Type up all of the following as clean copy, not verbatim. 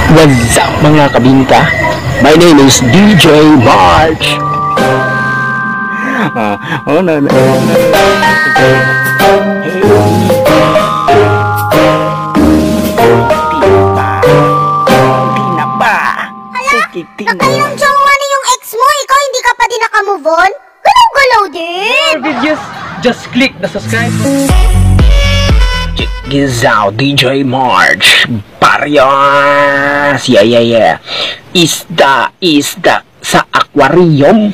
What's up, mga kabingka? My name is DJ March. Oh, no, no. Di na ba? Sige, di na. Nakailang jowa na yung ex mo, ikaw hindi ka pa din nakamove on? Galaw-galaw din! More videos, just click the subscribe button. Check this out, DJ March Barrios. Yeah. Isda, isda sa aquarium.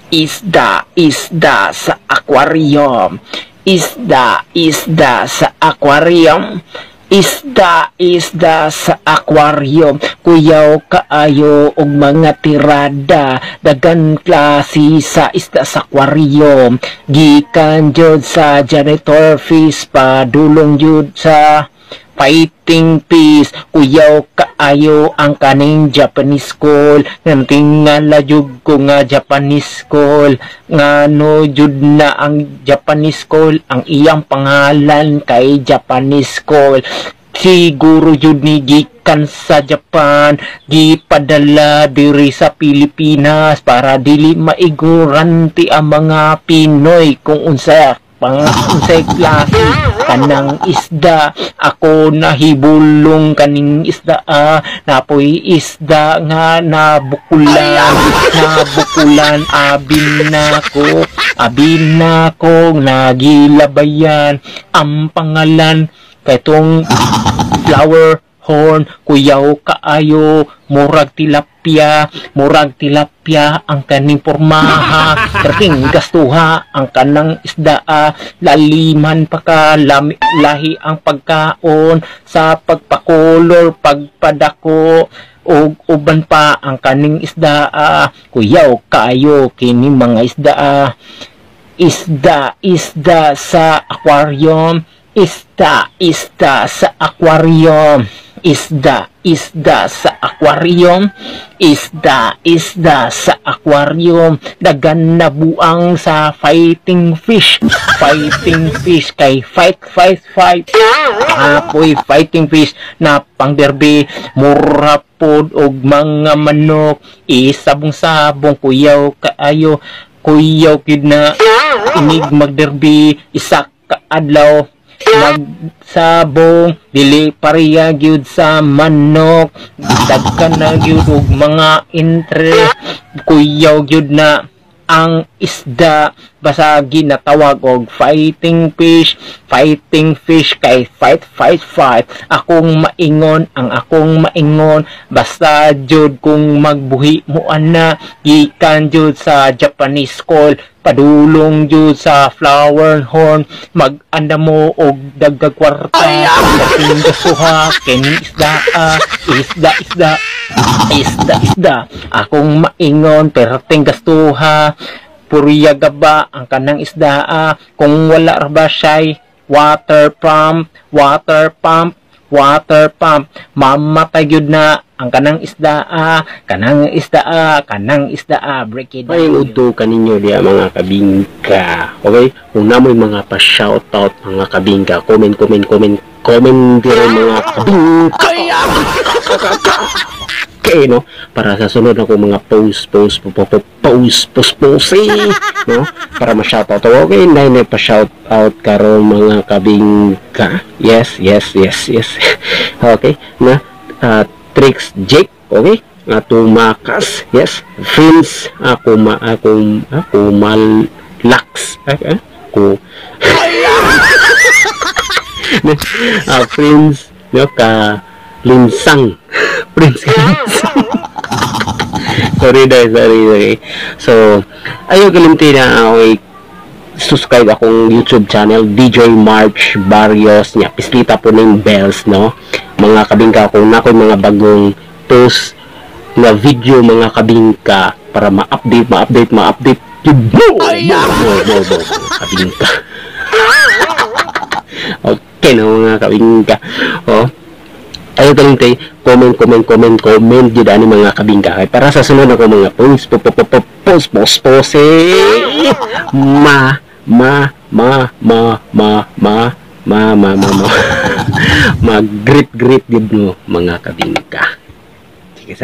Isda, isda sa aquarium. Isda, isda sa aquarium. Isda, isda sa aquarium. Kuyaw kaayo og mga tirada. Dagan klase sa isda sa aquarium. Gikan jud sa janitor fish, padulong jud sa fighting fish. Kuyaw kaayo ang kaning Japanese call. Tingala jud ko nga Japanese call. Ngano jud na ang Japanese call, ang iyang pangalan kay Japanese call. Siguro jud ni gikan sa Japan, gipadala diri sa Pilipinas para dili maigurante ang mga Pinoy kung unsa pang unsay klase kanang isda. Ako nahibulong kaning isda, napoy isda nga nabukulan, nabukulan, abin na ko nagilabayan ang pangalan katong flower horn. Kuyaw kaayo, murag tilapia, murag tilapia ang kaning pormaha. Perting gastuha ang kanang isda, laliman pa ka lami, lahi ang pagkaon sa pagpakolor, pagpadako ug uban pa ang kaning isda. Kuyaw kaayo kini mga isda. Isda, isda sa aquarium. Isda, isda sa aquarium. Isda, isda sa aquarium. Isda, isda sa aquarium. Dagan na buang sa fighting fish. Fighting fish kay fight, fight, fight. Apoy fighting fish na pangderby. Mura pod og mga manok. Isabong-sabong, kuyaw kaayo. Kuyaw kid na inig magderby. Isa ka adlaw magsabong, dili pareha gyud sa manok. Daghan na gyud og mga entre. Kuyaw gyud na ang isda, basta ginatawag og fighting fish. Fighting fish kay fight, fight, fight. Akong maingon, ang akong maingon, basta jud kung magbuhi mo ana, gikan jud sa Japanese call, padulong jud sa flower horn, mag-anda mo og dagag kwarta. Kaping gasuha kini isda, isda, isda, isda, isda. Akong maingon, perting gastuha. Puriya gaba ang kanang isda, kung wala ra ba siya'y water pump, water pump, water pump, mamatay gyud na ang kanang isda, kanang isda, kanang isda, break it down. Ay, udto kaninyo diya mga kabingka. Okay? Kung namoy mga pa-shoutout mga kabingka, comment, comment, comment, comment dire mga kabingka. Okay, no? Para sa sunod ako mga post, post, post, post, post, post, no? Para ma-shoutout. Okay, nay pa-shoutout karon mga kabingka. Yes, yes, yes, yes. Okay, na Tricks Jake, okay? Tumakas, yes. Vince, ako ma, ako, ako malax, okay? Ko. Prince, no, ka Linsang. Prince Linsang. Sorry dahil, sorry, sorry. So, ayaw kalimti na, okay, subscribe akong YouTube channel, DJ March Barrios niya. Pislita po ng bells, no? Mga kabingka, kung nakoy mga bagong post na video mga kabingka para ma-update, ma-update, ma-update yun mo, mo, mo, mo, kabingka. Okay na mga kabingka. Oh. Ayaw kalimti, comment, comment, comment, comment yun ani mga kabingka. Kaya para sa sunod ako mga post, post, post, post, post, post, eh. Ma, ma, ma, ma, ma, ma, ma, ma, ma, ma. Mag-greet, greet yun mo mga kabingka. Kasi